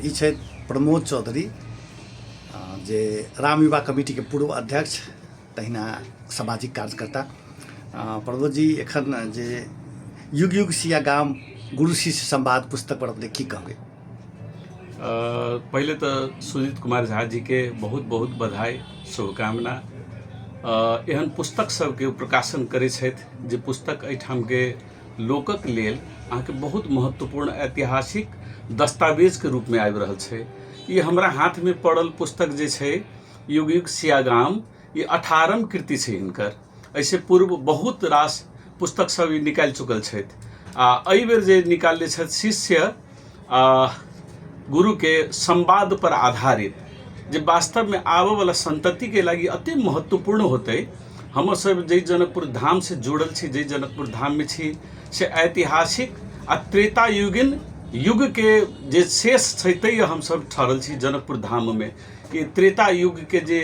ई छथि प्रमोद चौधरी जे राम युवा कमिटीके पूर्व अध्यक्ष तहिना सामाजिक कार्यकर्ता। प्रमोद जी, एखन जे युग युग सिया गाम गुरु शिष्य संवाद पुस्तक पर अपने की कहबै? पहिले तऽ सुजीत कुमार झा जीके बहुत बहुत बधाई, शुभकामना। एहन पुस्तक सबके ओ प्रकाशन करै छथि जे पुस्तक एहिठामके लोकक लेल अहाँके बहुत महत्वपूर्ण ऐतिहासिक दस्तावेजके रूपमे आबि रहल छै। ई हमरा हाथमे पड़ल पुस्तक जे छै युग युग सियागाम, ई 18म कृति छै हिनकर। एहिसँ पूर्व बहुत रास पुस्तक सब ई निकालि चुकल छथि आ एहिबेर जे निकालने छथि शिष्य आ गुरुके संवाद पर आधारित, जे वास्तवमे आबऽवला सन्ततिके लागि अति महत्वपूर्ण होतै। हमर सब जाहि जनकपुर धामसँ जुड़ल छी, जाहि जनकपुर धाममे छी, से ऐतिहासिक आ त्रेतायुगीन युगके जे शेष छै तै हमसब ठहरल छी जनकपुर धाममे। ई त्रेता युगके जे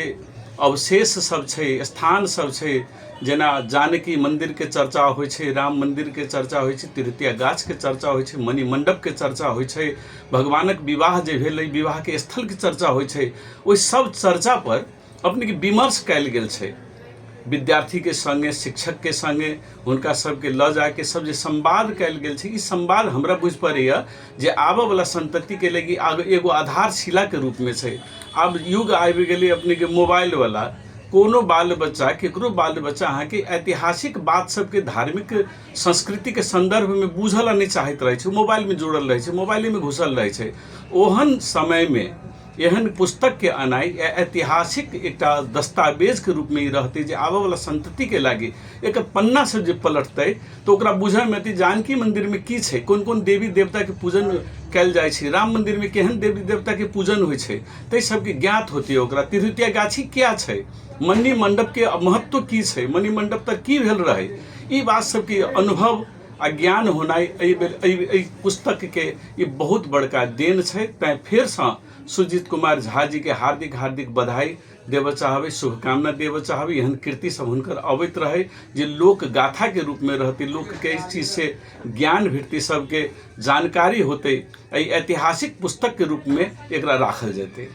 अवशेष सब छै, स्थान सब छै, जेना जानकी मन्दिरके चर्चा होइ छै, राम मन्दिरके चर्चा होइ छै, तिरहुतिया गाछके चर्चा होइ छै, मणिमण्डपके चर्चा होइ छै, भगवानक विवाह जे भेलै विवाहके स्थलके चर्चा होइ छै, ओहि सब चर्चापर अपनेके विमर्श कयल गेल छै। विद्यार्थीके सङ्गे, शिक्षकके सङ्गे हुनका सबके लऽ जाके सब जे संवाद कयल गेल छै, ई संवाद हमरा बुझि पड़ैए जे आबऽवला सन्ततिके लागि आब एगो आधारशिलाके रूपमे छै। आब युग आबि गेलै अपनेके मोबाइलवला। कोनो बाल बच्चा, केकरो बाल बच्चा अहाँके ऐतिहासिक बात सबके धार्मिक संस्कृतिके सन्दर्भमे बूझऽ लए नहि चाहैत रहै छै। मोबाइलमे जुड़ल रहै छै, मोबाइलेमे घुसल रहै छै। ओहन समयमे एहन पुस्तकके अनाइ ऐतिहासिक एकटा दस्तावेजके रूपमे ई रहतै जे आबऽवला सन्ततिके लागि एकर पन्ना सब जे पलटतै तऽ ओकरा बुझऽमे एतै जानकी मन्दिरमे की छै, कोन कोन देवी देवताके पूजन कयल जाइ छै, राम मन्दिरमे केहन देवी देवताके पूजन होइ छै, ताहि सबके ज्ञात होतै ओकरा। तिरहुतिया गाछी किया छै, मणि मण्डपके महत्व की छै, मणि मण्डप तऽ की भेल रहै, ई बात सबके अनुभव आ ज्ञान होनाइ एहि बेर एहि एहि पुस्तकके ई बहुत बड़का देन छै। तैँ फेरसँ सुजीत कुमार झा जीके हार्दिक हार्दिक बधाई देबऽ चाहबै, शुभकामना देबऽ चाहबै। एहन कृति सब हुनकर अबैत रहै जे लोक गाथाके रूपमे रहतै, लोकके एहि चीजसँ ज्ञान भेटतै, सबके जानकारी होतै। एहि ऐतिहासिक पुस्तकके रूपमे एकरा राखल जेतै।